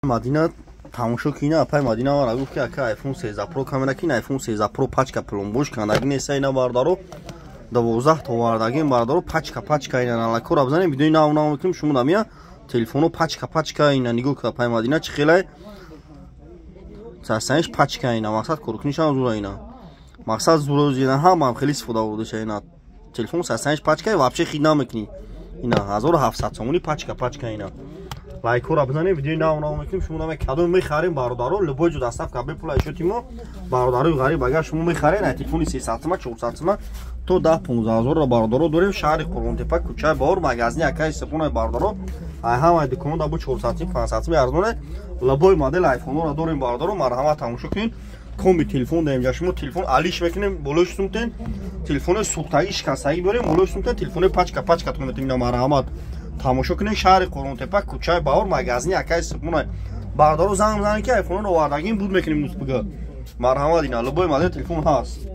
Мадина, тамошо кина. Апай Мадина мара гуфт, ки ака, iPhone 13 Pro камера кин. iPhone 13 Pro пачка, пломбош кандаги неста. Ина, бародаро, 12 то овардагим, бародаро, пачка пачка. Ина, налакора бизанем, видеои нав нав мекунем. Шумо дамия телефоно пачка пачка. Ина, нигоҳ ка, апай Мадина, чӣ хелай састаниш пачка. Ина, мақсад, коркунишам зура. Ина, мақсад, зура ина, ҳамаам хеле истифода бурдаша. Ина, телефон састаниш пачка, вообще хид намекунӣ. Ина, 1700 сомони, пачка пачка. Ина, лайкора бизанем, видеои нав нав мекунем. Шумо наме кадом мехарем, бародаро, любой ҷо доставка бепула ишоти мо. Бародарои ғариб, агар шумо мехарен ай телефони 300 сима, 400 сима то 10-15 ҳазорро, бародаро, дорем. Шаҳри Қурғонтепа, кӯчаи Баҳор, магазини акаи Сифонаи. Бародаро, ай ҳамаи дуконда бо 400 сим, 500 сим арзоне. Любой модел айфонҳоро дорем, бародаро, марҳамат, тамошо кунед. Комби телефон даем ҷа шумо, телефон алиш мекунем, болои сумтен телефони сӯхтагӣ, шикастагӣ биёрем, болои сумтен телефони пачка пачка тон. Ина, марҳамат, тамошо кунед. Шаҳри Қурғонтепа, кӯчаи Баҳор, магазини акаи Сифонай. Бародаро, занг бизанед, ки айфонро овардагим, буд мекунем нусбига. Марҳамат, ина, любой модел телефон ҳаст.